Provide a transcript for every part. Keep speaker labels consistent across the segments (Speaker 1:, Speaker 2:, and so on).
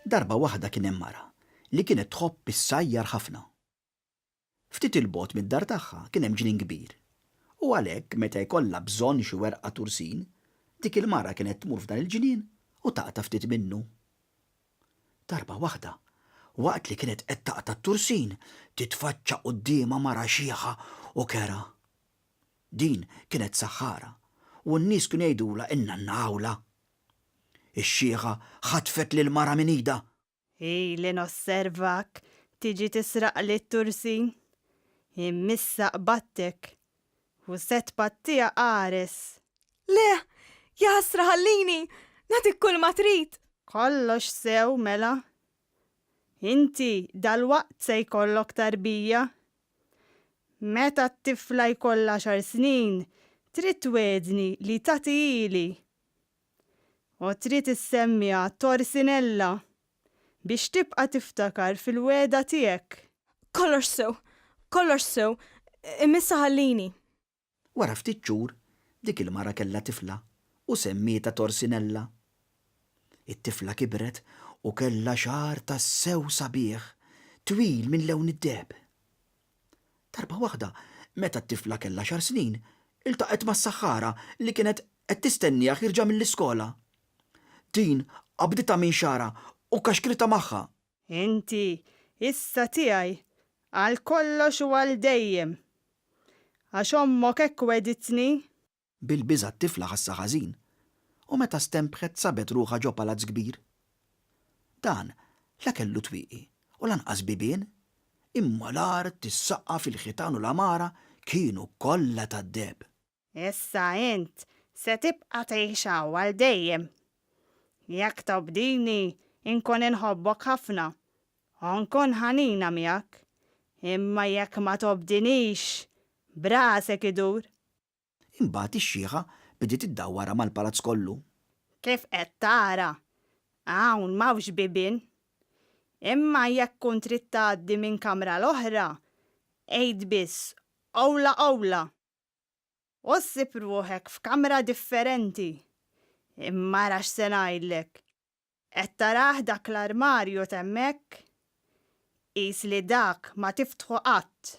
Speaker 1: Darba waħda kien hemm mara li kienet tħobb issajjar ħafna. Ftit 'il bogħod mid-dar tagħha kien hemm ġnien kbir, u għalhekk meta jkollha bżonn xi werqa tursin, dik il-mara kienet tmur f'dan il-ġnien u taqta' ftit minnu. Darba waħda, waqt li kienet qed taqta' t-tursin, titfaċċa quddiemha mara xiħa u kerha. Din kienet saħħara, u n-nies kienu jgħidulha in-nanna Awla. Ix-xiħa ħatfet lill-mara minn idha.
Speaker 2: Ili nosservak tiġi tisraqli t-tursin. Imm'issa qbadtek u se tpattiha qares.
Speaker 3: Le! Jaħasra ħallini! Nagħtik kulma trid!
Speaker 2: Kollox sew mela. Inti dalwaqt se jkollok tarbija. Meta t-tifla jkollha għaxar snin, trid twegħedni li tagħtihieli. U trid issemmiha Torsinella biex tibqa' tiftakar fil-wegħda tiegħek.
Speaker 3: Kollox sew, kollox sew, imma issa ħallini.
Speaker 1: Wara ftit xhur, dik il-mara kellha tifla u semmietha Torsinella. It-tifla kibret u kellha xagħar tassew sabiħ, twil minn lewn id-deheb. Darba waħda, meta t-tifla kellha għaxar snin, iltaqgħet mas-saħħara li kienet qed tistenniha ħierġa mill-iskola. Din qabditha minn xagħarha u kaxkritha magħha.
Speaker 2: Inti issa tiegħi għal kollox u għal dejjem, għax ommok hekk wegħditni. Bil-biża'
Speaker 1: t-tifla ħassha ħażin u meta stenbħet sabet ruħha ġo palazz kbir. Dan la kellu twieqi u lanqas bibien, imma l-art, is-saqaf, il-ħitan u l-għamara kienu kollha tad-deheb.
Speaker 2: Issa int se tibqa' tgħix hawn għal dejjem. Jekk tobdini, inkun inħobbok ħafna u nkun ħanina miegħek, imma jekk ma tobdinix, b'rasek idur.
Speaker 1: Imbagħad ix-xiħa bdiet iddawwarha mal-palazz kollu.
Speaker 2: Kif qed tara, hawn m'hawnx bibien. Imma jekk tkun trid tgħaddi minn kamra għal oħra, għid biss 'Owla owla! U ssib ruħek f'kamra differenti. Imma ara x'se ngħidlek, Qed tarah dak l-armarju t'hemmhekk? Qis li dak ma tiftħu qatt.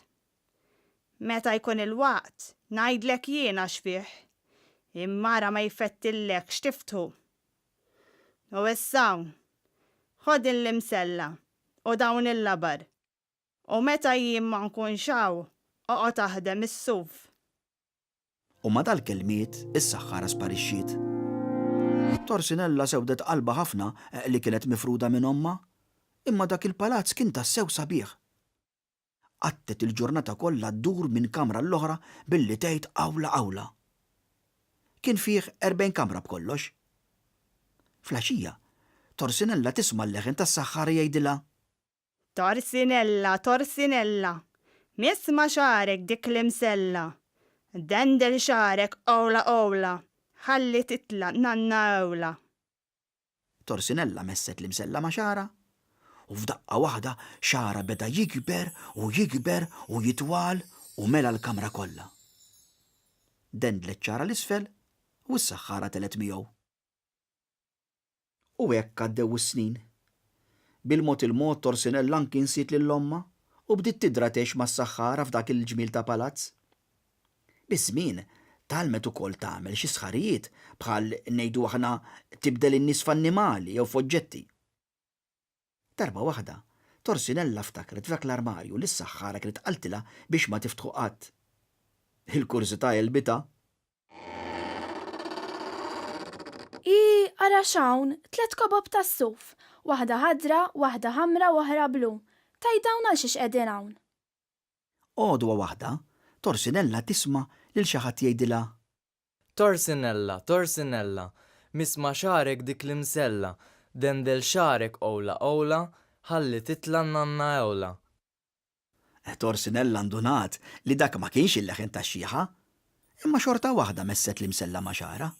Speaker 2: Meta jkun il-waqt, ngħidlek jiena x'fih. Imma ara ma jfettillekx tiftħu. U issa hawn, ħu din l-imsella u dawn il-labar. U meta jien ma nkunx hawn, oqgħod aħdem is-suf.
Speaker 1: U ma' dal-kelmiet is-saħħara sparixxiet. Torsinella sewdet qalbha ħafna li kienet mifruda minn ommha, imma dak il-palazz kien tassew sabiħ. Qattgħet il-ġurnata kollha ddur minn kamra għall-oħra billi tgħid awla awla. Kien fih 40 kamra b'kollox. Fl-għaxija, Torsinella tisma' l-leħen tas-saħħara jgħidilha.
Speaker 2: Torsinella, Torsinella, miss ma' xagħrek dik l-imsella, dendel xagħrek owla owla, ħalli titla' nanna ewla.
Speaker 1: Torsinella messet l-imsella ma' xagħarha, u f'daqqa waħda xagħarha beda jikber u jikber u jitwal u mela l-kamra kollha. Dendlet xagħarha 'l isfel u s-saħħara telgħet miegħu. U hekk għaddew is-snin. Bil-mod il-mod Torsinella anki nsiet lil ommha u bdiet tidra tgħix mas-saħħara f'dak il-ġmiel ta' palazz. Biż-żmien tgħallmet ukoll tagħmel xi sħarijiet bħal, ngħidu aħna, tibdel in-nies f'annimali jew f'oġġetti. Darba waħda, Torsinella ftakret f'dak l-armarju li s-saħħara kienet qaltilha biex ma tiftħu qatt. Il-kurżità għelbitha.
Speaker 4: Hi, ara x'hawn, tlett kobob tas-suf, waħda ħadra, waħda ħamra u oħra blu. Tgħid dawn għal xiex qegħdin hawn?
Speaker 1: Għodwa waħda, Torsinella tisma' lil xi ħadd jgħidilha.
Speaker 5: Torsinella, Torsinella, miss ma' xagħrek dik l-imsella, dendel xagħrek owla owla, ħalli titla' n-nanna ewla.
Speaker 1: Torsinella ndunat li dak ma kienx il-leħen tax-xiħa, imma xorta waħda messet l-imsella ma' xagħarha.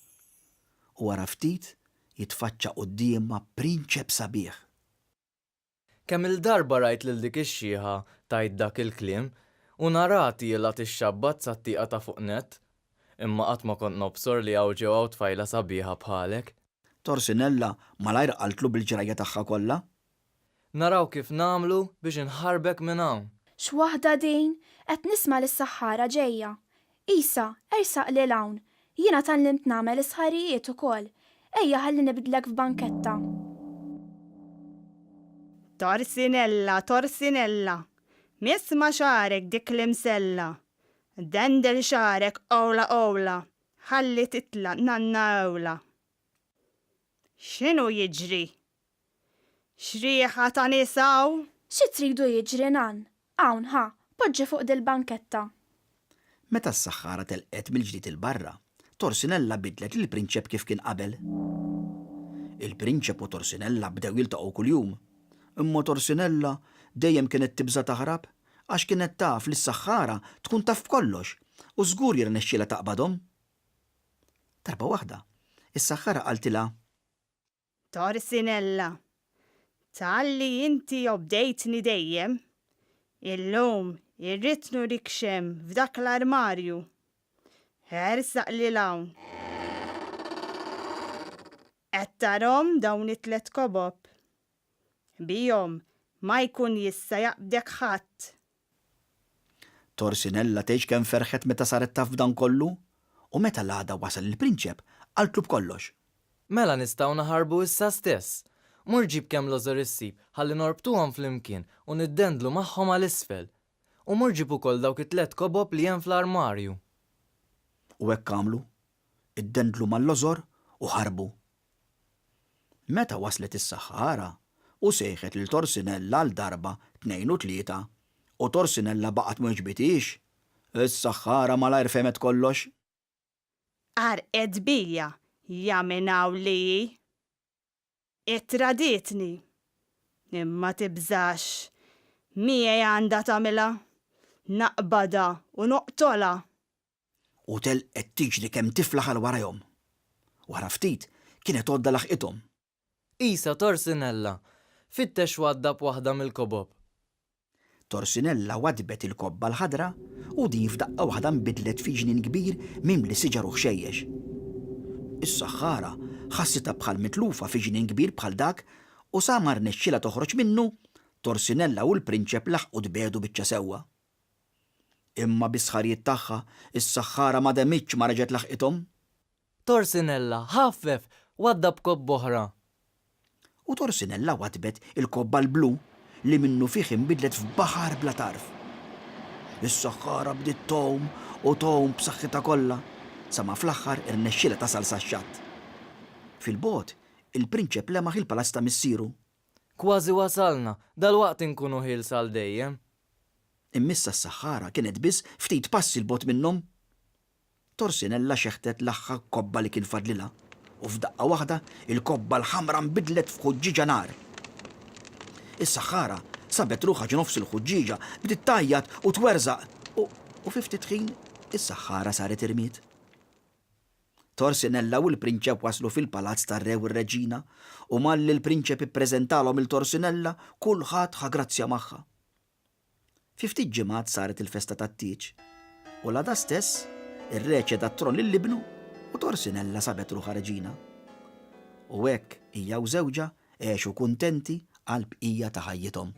Speaker 1: U wara ftit jitfaċċa quddiemha prinċep sabiħ.
Speaker 5: Kemm-il darba rajt lil dik ix-xiħa tgħid dak il-kliem, u naraha tielgħa tixxabbat sat-tieqa ta' fuq nett. Imma qatt ma kont nobsor li hawn ġew hawn tfajla sabiħa bħalek.
Speaker 1: Torsinella malajr qaltlu bil-ġrajja tagħha kollha.
Speaker 5: Naraw kif nagħmlu biex inħarrbek minn hawn.
Speaker 4: X'waħda din! Qed nisma' lis-saħħara ġejja. Isa, ersaq lil hawn. Jiena tgħallimt nagħmel is-sħarijiet ukoll. Ejja ħalli nibdlek f'banketta.
Speaker 2: Torsinella, Torsinella, misma' xagħrek dik l-imsella. Dendel xagħrek owla owla, ħalli titla' nanna ewla. X'inhu jiġri? X'riħa ta' nies hawn!
Speaker 4: Xi tridu jiġri, Nann? Hawn, ħa, poġġi fuq dil-banketta.
Speaker 1: Meta s-saħħara telqet mill-ġdid 'il barra, Torsinella bidlet lill-prinċep kif kien qabel. Il-prinċep u Torsinella bdew jiltaqgħu kuljum. Imma Torsinella dejjem kienet tibża' taħrab għax kienet taf li s-saħħara tkun taf b'kollox u żgur jirnexxielha taqbadhom. Darba waħda, is-saħħara qaltilha.
Speaker 2: Torsinella, Talli inti obdejtni dejjem, illum irrid nurik x'hemm f'dak l-armarju. Ersaq lil hawn. Qed tarhom dawn it-tlett kobob? Bihom ma jkun jista' jaqbdek ħadd.
Speaker 1: Torsinella tgħidx kemm ferħet meta saret taf b'dan kollu, u meta l-għada wasal il-prinċep, qaltlu b'kollox.
Speaker 5: Mela nistgħu naħarbu issa stess. Mur ġib kemm lożor issib ħalli norbtuhom flimkien u niddendlu magħhom għal isfel. U mur ġib ukoll dawk it-tlett kobob li hemm fl-armarju.
Speaker 1: U hekk għamlu. Iddendlu mal-lożor u ħarbu. Meta waslet is-saħħara u sejħet lil Torsinella għal darba, tnejn u tlieta, u Torsinella baqgħet ma weġbithiex, is-saħħara malajr fehmet kollox.
Speaker 2: Għarrqet bija, ja minn hawn li hi. Ittradietni. Imma tibżax. Miegħi għandha tagħmilha. Naqbadha u noqtolha.
Speaker 1: U telqet tiġri kemm tiflaħ għal warajhom. Wara ftit, kienet għodda laħqithom.
Speaker 5: Isa, Torsinella! Fittex waddab waħda mill-kobob.
Speaker 1: Torsinella waddbet il-kobba l-ħadra u din f'daqqa waħda nbidlet fi ġnien kbir mimli siġar u ħxejjex. Is-saħħara ħassitha bħal mitlufa fi ġnien kbir bħal dak u sa ma rnexxielha toħroġ minnu, Torsinella u l-prinċep laħqu tbiegħdu biċċa sewwa. Imma bis-sħarijiet tagħha, is-saħħara ma demitx ma reġgħet laħqithom.
Speaker 5: Torsinella, ħaffef! Waddab kobba oħra!
Speaker 1: U Torsinella waddbet il-kobba l-blu li minnufih inbidlet f'baħar bla tarf. Is-saħħara bdiet tgħum u tgħum b'saħħitha kollha, sa ma fl-aħħar irnexxielha tasal sax-xatt. Fil-bogħod, il-prinċep lemaħ il-palazz ta' missieru.
Speaker 5: Kważi wasalna, dalwaqt inkunu ħielsa għal dejjem.
Speaker 1: Imma issa s-saħħara kienet biss ftit passi 'l bogħod minnhom. Torsinella xeħtet l-aħħar kobba li kien fadlilha, u f'daqqa waħda l-kobba l-ħamra nbidlet f'ħuġġieġa nar. Is-saħħara sabet ruħha ġo nofs il-ħuġġieġa, bdiet tgħajjat u twerżaq, u u fi ftit ħin is-saħħara saret irmied. Torsinella u l-prinċep waslu fil-palazz tar-re u r-reġina, u malli l-prinċep ippreżentalhom 'il Torsinella, kulħadd ħa grazzja magħha. Fi ftit ġimgħat saret il-festa tat-tieġ, u l-għada stess ir-re ċeda t-tron lil ibnu u Torsinella sabet ruħha reġina. U hekk hija u żewġha għexu kuntenti għall-bqija ta' ħajjithom.